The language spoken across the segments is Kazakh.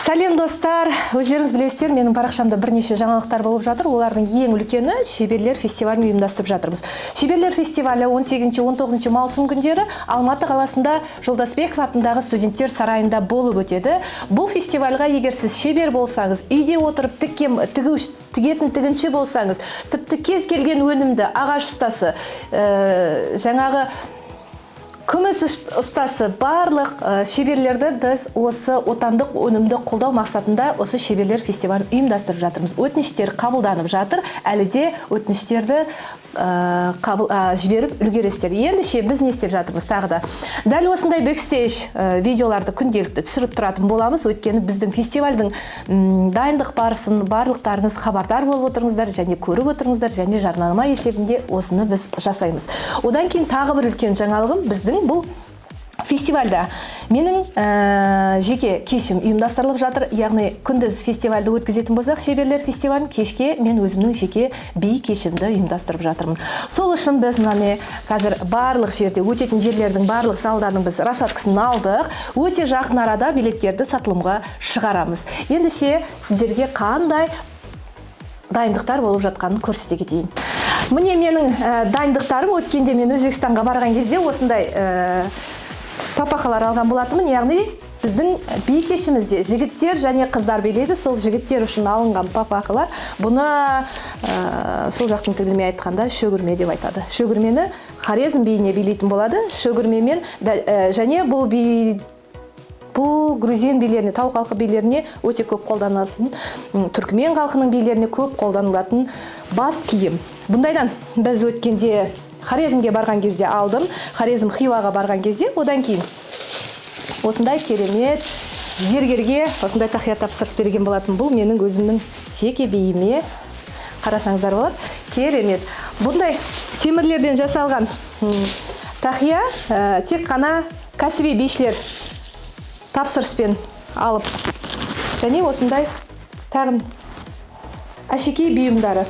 Сәлем, достар! Өздеріңіз білесіздер, менің парақшамда бірнеше жаңалықтар болып жатыр. Олардың ең үлкені – Шеберлер фестивалін ұйымдастырып жатырмыз. Шеберлер фестивалі 18-19 маусым күндері Алматы қаласында, Жолдасбеков атындағы студенттер сарайында болып өтеді. Бұл фестивальға егер сіз шебер болсаңыз, үйде отырып тіккен, тігу, тігетін тігінші болсаңыз, тіпті кез келген өнімді, ағаш ұстасы, жаңағы күміс ұстасы, барлық шеберлерді біз осы отандық өнімді қолдау мақсатында осы Шеберлер фестивалін ұйымдастырып жатырмыз. Өтініштер қабылданып жатыр, әлі де өтініштерді жіберіп үлгересіздер. Ендеше біз не істеп жатырмыз? Тағы да дәл осындай бэкстейдж видеоларды күнделікті түсіріп тұратын боламыз, өйткені біздің фестивальдің дайындық барысын барлықтарыңыз хабардар болып отырыңыздар және көріп отырыңыздар, және жарнама есебінде осыны біз жасаймыз. Одан кейін тағы бір үлкен жаңалығым: біздің бұл фестивальда менің жеке кешім ұйымдастырылып жатыр. Яғни күндіз фестивальді өткізетін болсақ, Шеберлер фестивалін, кешке мен өзімнің жеке би кешімді ұйымдастырып жатырмын. Сол үшін біз мына, міне, қазір барлық жерде өтетін жерлердің, барлық залдардың біз рассадкасын алдық. Өте жақын арада билеттерді сатылымға шығарамыз. Ендеше сіздерге қандай дайындықтар болып жатқанын көрсете кетейін. Міне, менің дайындықтарым. Өткенде мен Өзбекстанға барған кезде осындай папахалар алған болатынмын. Яғни біздің би кешімізде жігіттер және қыздар билейді, сол жігіттер үшін алынған папахалар. Бұны сол жақтың тілімен айтқанда шөгірме деп айтады. Шөгірмені Хорезм биіне билейтін болады шөгірмемен. Және бұл би, бұл грузин билеріне, тау халқы билеріне өте көп қолданылатын, түркімен халқының билеріне көп қолданылатын бас киім. Бұндайдан біз өткенде Хорезмге барған кезде алдым, Хорезм, Хиуаға барған кезде. Одан кейін осындай керемет зергерге осындай тақия тапсырыс берген болатын. Бұл менің өзімнің жеке биіме, қарасаңыздар болады, керемет. Бұндай темірлерден жасалған тақия тек қана кәсіби бишілер тапсырыспен алып. Және осындай тағын әшекей бұйымдары,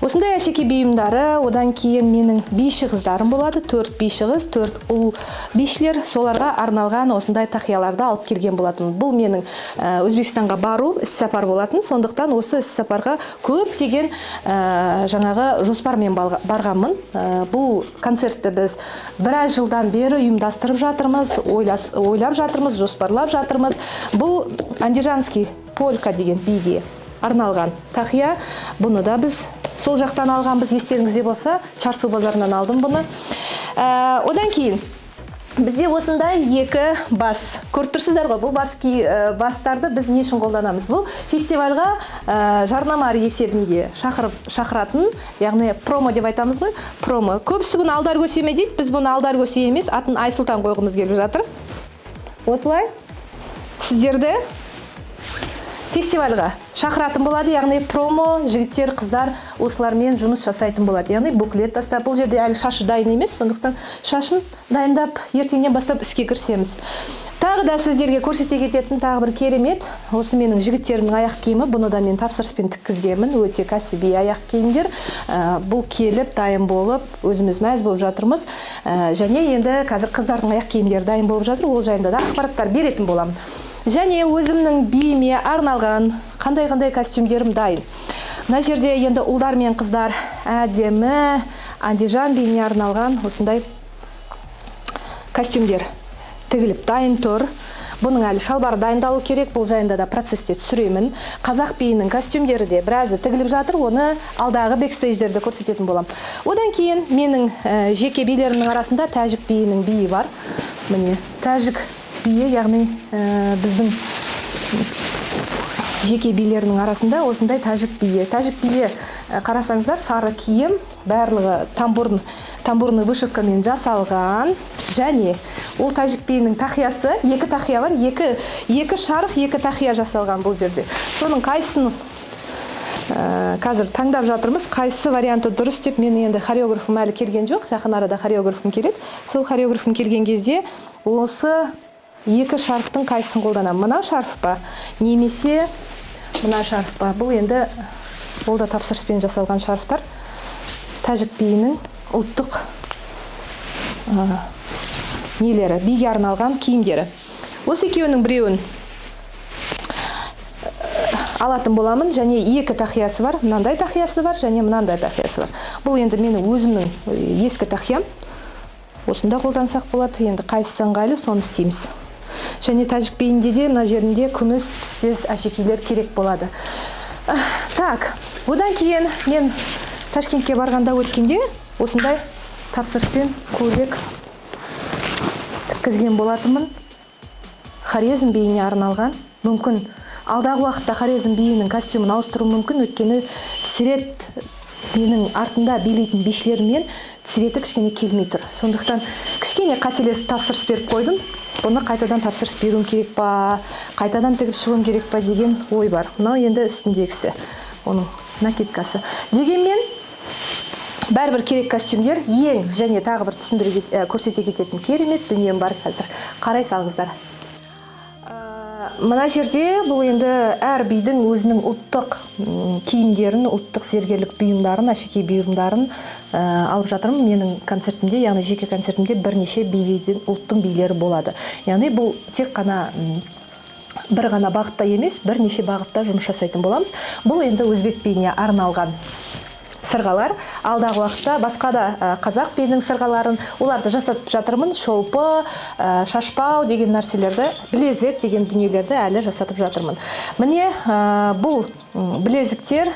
осындай әшекей бұйымдары. Одан кейін менің биші қыздарым болады, төрт биші қыз, төрт ұл бишілер. Соларға арналған осындай тақияларды алып келген болатын. Бұл менің Өзбекстанға бару іс сапар болатын, сондықтан осы іс сапарға көптеген жаңағы жоспармен барғанмын. Бұл концертті біз біраз жылдан бері ұйымдастырып жатырмыз, ойлап жатырмыз, жоспарлап жатырмыз. Бұл андижанский полька деген биге арналған тақия. Бұны да біз сол жақтан алғанбыз, естеріңізде болса, Чарсу базарынан алдым бұны. Одан кейін бізде осындай екі бас, көріп тұрсыздар ғой. Бұл бастарды біз не үшін қолданамыз? Бұл фестивальға жарнама есебінде шақырып, шақыратын, яғни промо деп айтамыз ғой, промо. Көбісі бұны алдар көсеме дейді, біз бұны алдар көсе емес, атын Айсұлтан қойғымыз келіп жатыр. Осылай сіздерді фестивальға шақыратын болады, яғни промо жігіттер, қыздар осылармен жұмыс жасайтын болады, яғни буклет тастап. Бұл жерде әлі шашы дайын емес, сондықтан шашын дайындап, ертеңнен бастап іске кірісеміз. Тағы да сіздерге көрсете кететін тағы бір керемет осы менің жігіттерімнің аяқ киімі. Бұны да мен тапсырыспен тіккізгенмін, өте кәсіби аяқ киімдер. Бұл келіп, дайын болып, өзіміз мәз болып жатырмыз. Және енді қазір қыздардың аяқ киімдері дайын болып жатыр, ол жайында да ақпараттар беретін боламын. Және өзімнің биіме арналған қандай қандай костюмдерім дайын. Мына жерде енді ұлдар мен қыздар әдемі андижан биіне арналған осындай костюмдер тігіліп дайын тұр. Бұның әлі шалбары дайындалу керек, бұл жайында да процесте түсіремін. Қазақ биінің костюмдері де біразы тігіліп жатыр, оны алдағы бэкстейдждерде көрсететін боламын. Одан кейін менің жеке билерімнің арасында тәжік биінің биі бар. Міне, тәжік биі, яғни біздің жеке билерінің арасында осындай тәжік биі. Тәжік биі, қарасаңыздар, сары киім, барлығы тамбурный вышивкамен жасалған. Және ол тәжік биінің тақиясы, екі тақия бар, екі шарф, екі тақия жасалған бұл жерде. Соның қайсысын қазір таңдап жатырмыз, қайсы варианты дұрыс деп. Мен енді хореографым әлі келген жоқ, жақын арада хореографым келеді. Сол хореографым келген кезде осы екі шарфтың қайсысын қолданамын, мынау шарф па немесе мына шарф па? Бұл енді ол да тапсырыспен жасалған шарфтар, тәжік биінің ұлттық нелері, биге арналған киімдері. Осы екеуінің біреуін алатын боламын. Және екі тақиясы бар, мынандай тақиясы бар және мынандай тақиясы бар. Бұл енді менің өзімнің ескі тақиям. Осында қолдансақ болады. Енді қайсысы ыңғайлы, соны істейміз. Және тәжік биінде де мына жерінде күміс түстес әшекейлер керек болады. Так, одан кейін мен Ташкентке барғанда өткенде осындай тапсырыспен көйлек тіккізген болатынмын. Хорезм биіне арналған. Мүмкін алдағы уақытта Хорезм биінің костюмін ауыстыру мүмкін, өйткені цвет менің артында билейтін бишілеріммен цветі кішкене келмей тұр. Сондықтан кішкене қателесіп тапсырыс беріп қойдым. Бұны қайтадан тапсырыс беруім керек па, қайтадан тігіп шығуым керек па деген ой бар. Мынау енді үстіндегісі, оның накидкасы. Дегенмен бәрібір керек костюмдер. Ең және тағы бір түсіндіре көрсете кететін керемет дүнием бар қазір. Қарай салыңыздар. Мына жерде бұл енді әр бидің өзінің ұлттық киімдерін, ұлттық зергерлік бұйымдарын, әшекей бұйымдарын алып жатырмын. Менің концертімде, яғни жеке концертімде бірнеше билейтін ұлттың билері болады. Яғни бұл тек қана бір ғана бағытта емес, бірнеше бағытта жұмыс жасайтын боламыз. Бұл енді өзбек биіне арналған сырғалар. Алдағы уақытта басқа да қазақ биінің сырғаларын, оларды жасатып жатырмын. Шолпы, шашпау деген нәрселерді, білезік деген дүниелерді әлі жасатып жатырмын. Міне, бұл білезіктер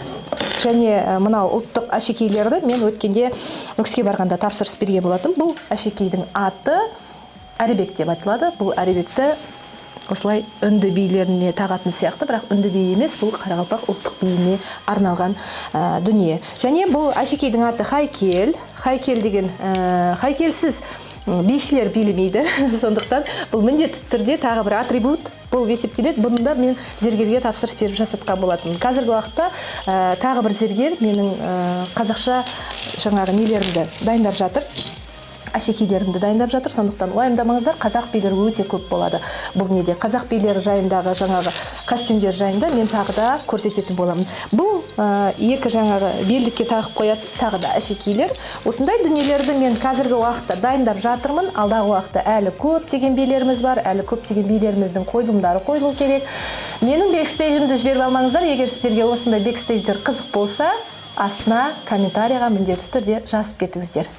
және мынау ұлттық әшекейлерді мен өткенде Нүкіске барғанда тапсырыс берген болатын. Бұл әшекейдің аты әребек деп айтылады. Бұл әребекті осылай үнді билеріне тағатын сияқты, бірақ үнді би емес, бұл қарақалпақ ұлттық биіне арналған дүние. Және бұл әшекейдің аты хайкел. Хайкел деген, хайкелсіз бишілер билемейді. Сондықтан бұл міндетті түрде тағы бір атрибут болып есептеледі. Бұны да мен зергерге тапсырыс беріп жасатқан болатынмын. Қазіргі уақытта тағы бір зергер менің қазақша жаңағы нелерімді дайындап жатыр, әшекейлерімді дайындап жатыр. Сондықтан уайымдамаңыздар, қазақ билері өте көп болады. Бұл неде қазақ билері жайындағы жаңағы костюмдер жайында мен тағы да көрсететін боламын. Бұл екі жаңағы белдікке тағып қоятын тағы да әшекейлер. Осындай дүниелерді мен қазіргі уақытта дайындап жатырмын. Алдағы уақытта әлі көптеген билеріміз бар, әлі көптеген билеріміздің қойылымдары қойылу керек. Менің бэкстейджімді жіберіп алмаңыздар. Егер сіздерге осындай бэкстейдждер қызық болса, астына комментарийға міндетті түрде жазып кетіңіздер.